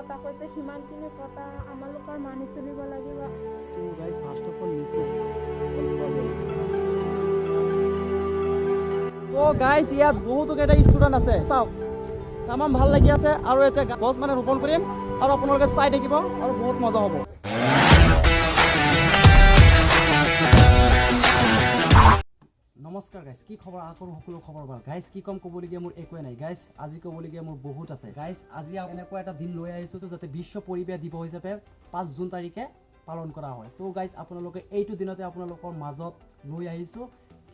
কথা কৈছে সিমানখিনি কথা আমালোকৰ মানি চলিব লাগিব। তো গাইজ ফাৰ্ষ্ট অফ অল নিচনেছ। তো গাইজ ইয়াত বহুতো কেইটা ষ্টুডেণ্ট আছে, চাওক তামাম ভাল লাগি আছে। আৰু এতিয়া গছ মানে ৰোপণ কৰিম আৰু আপোনালোকে চাই থাকিব আৰু বহুত মজা হ'ব। নমস্কাৰ গাইজ, কি খবৰ? আশা কৰোঁ সকলো খবৰ ভাল। গাইজ কি কম, ক'বলগীয়া মোৰ একোৱে নাই। গাইজ আজি ক'বলগীয়া মোৰ বহুত আছে। গাইজ আজি এনেকুৱা এটা দিন লৈ আহিছোঁ যাতে বিশ্ব পৰিৱেশ দিৱস হিচাপে 5 জুন তাৰিখে পালন কৰা হয়। তো গাইজ আপোনালোকে এইটো দিনতে আপোনালোকৰ মাজত লৈ আহিছোঁ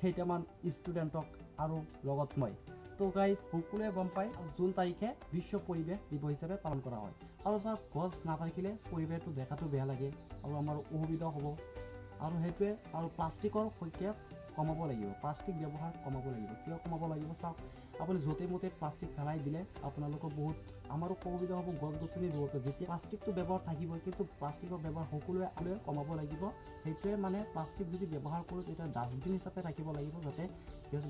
কেইটামান ষ্টুডেণ্টক আৰু লগত মই। তো গাইজ সকলোৱে গম পায় জুন তাৰিখে বিশ্ব পৰিৱেশ দিৱস হিচাপে পালন কৰা হয়। আৰু চাওক, গছ নাথাকিলে পৰিৱেশটো দেখাটো বেয়া লাগে আৰু আমাৰ অসুবিধা হ'ব। আৰু সেইটোৱে, আৰু প্লাষ্টিকৰ সংখ্যা কমাব লাগিব, প্লাষ্টিক ব্যৱহাৰ কমাব লাগিব। কিয় কমাব লাগিব চাওক, আপুনি য'তে মতে প্লাষ্টিক পেলাই দিলে আপোনালোকৰ বহুত আমাৰো অসুবিধা হ'ব গছ গছনি ৰোৱাটো। যেতিয়া প্লাষ্টিকটো ব্যৱহাৰ থাকিবই, কিন্তু প্লাষ্টিকৰ ব্যৱহাৰ সকলোৱে কমাব লাগিব। সেইটোৱে মানে প্লাষ্টিক যদি ব্যৱহাৰ কৰোঁ তেতিয়া ডাষ্টবিন হিচাপে ৰাখিব লাগিব, যাতে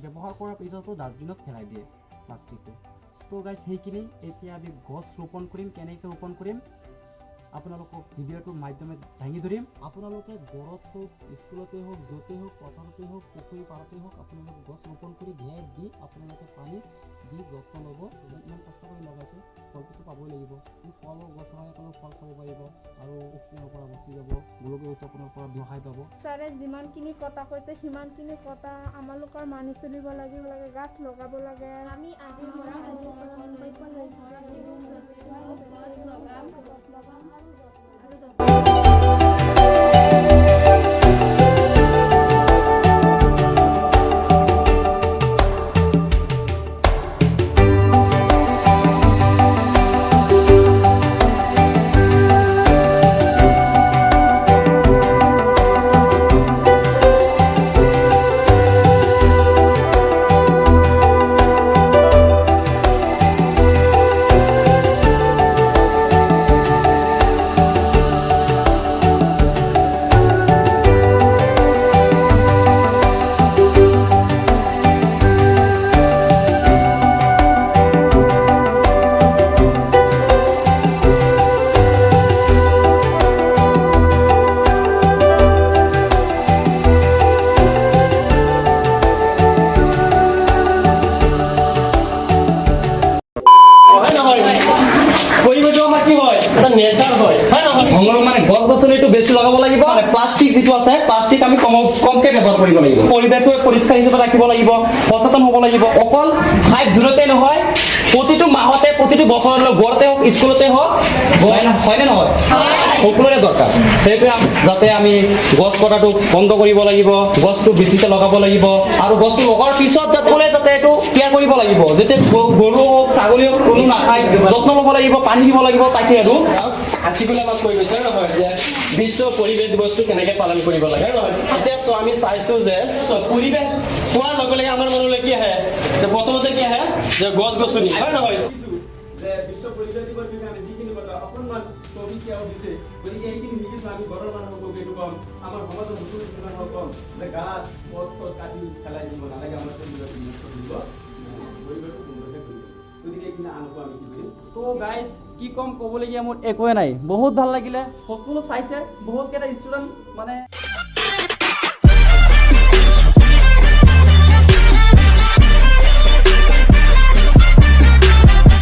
ব্যৱহাৰ কৰাৰ পিছতো ডাষ্টবিনত পেলাই দিয়ে প্লাষ্টিকটো। তো গাইজ সেইখিনি, এতিয়া আমি গছ ৰোপণ কৰিম। কেনেকৈ ৰোপণ কৰিম আপোনালোকক ভিডিঅ'টোৰ মাধ্যমে দাঙি ধৰিম। আপোনালোকে ঘৰত হওক, স্কুলতে হওক, য'তে হওক, পথাৰতে হওক, পুখুৰী পাৰতে হওক, আপোনালোকে গছ ৰোপণ কৰি ঘেৰ দি আপোনালোকে পানী দি যত্ন ল'ব। ইমান কষ্ট কৰি লগাইছে, ফলটোতো পাবই লাগিব। ফলৰ গছ হয়, আপোনালোক ফল খাব পাৰিব আৰু অক্সিজেনৰ পৰা বাচি যাব, গোলকীয় উত্তাপনৰ পৰা সহায় পাব। ছাৰে যিমানখিনি কথা কৈছে সিমানখিনি কথা আমালোকৰ মানি চলিব লাগিব, লাগে গাছ লগাব লাগে। আমি আজিৰ পৰা গছ লগাম আৰু মানে গছ গছনিটো বেছি লগাব লাগিব। প্লাষ্টিক যিটো আছে, প্লাষ্টিক আমি কমকৈ ব্যৱহাৰ কৰিব লাগিব। পৰিৱেশটো পৰিষ্কাৰ হিচাপে ৰাখিব লাগিব, সচেতন হ'ব লাগিব। অকল 5 জুনতে নহয়, প্ৰতিটো মাহতে, প্ৰতিটো বছৰতে, ঘৰতে হওক, স্কুলতে হওক, হয়নে নহয়, সকলোৰে দৰকাৰ। সেইটোৱে যাতে আমি গছ কটাটো বন্ধ কৰিব লাগিব, গছটো বেছিকৈ লগাব লাগিব। আৰু গছটো লগোৱাৰ পিছত যাতে যাতে এইটো কেয়াৰ কৰিব লাগিব, যাতে গৰু হওক, ছাগলী হওক, কোনো নাখায়, যত্ন ল'ব লাগিব, পানী দিব লাগিব তাকে। আৰু আশিকুলে আমাক কৈ গৈছে নহয় যে বিশ্ব পৰিৱেশ দিৱসটো কেনেকৈ পালন কৰিব লাগে নহয়। এতিয়া আমি চাইছোঁ যে পৰিৱেশ কোৱাৰ লগে লগে আমাৰ মনলৈ কি আহে, যে প্ৰথমতে কি আহে যে গছ গছনি, হয় নহয়? যে বিশ্ব পৰিৱেশ দিৱসৰ বিষয়ে আমি যিখিনি কথা অকণমান টপিক দিছে, গতিকে এইখিনি শিকিছোঁ। আমি ঘৰৰ মানুহক এইটো ক'ম, আমাৰ সমাজৰ সকলো মানুহক ক'ম যে গাছ ক'ত ক'ত কাটি পেলাই দিব নালাগে, আমাৰ পৰিৱেশটো নষ্ট কৰিব, পৰিৱেশটো সুন্দৰকৈ কৰিব। গতিকে এইখিনি আনকো আমি কি কৰিম। তো গাইজ কি ক'ম, ক'বলগীয়া মোৰ একোৱে নাই। বহুত ভাল লাগিলে, সকলো চাইছে, বহুত কেইটা ষ্টুডেণ্ট মানে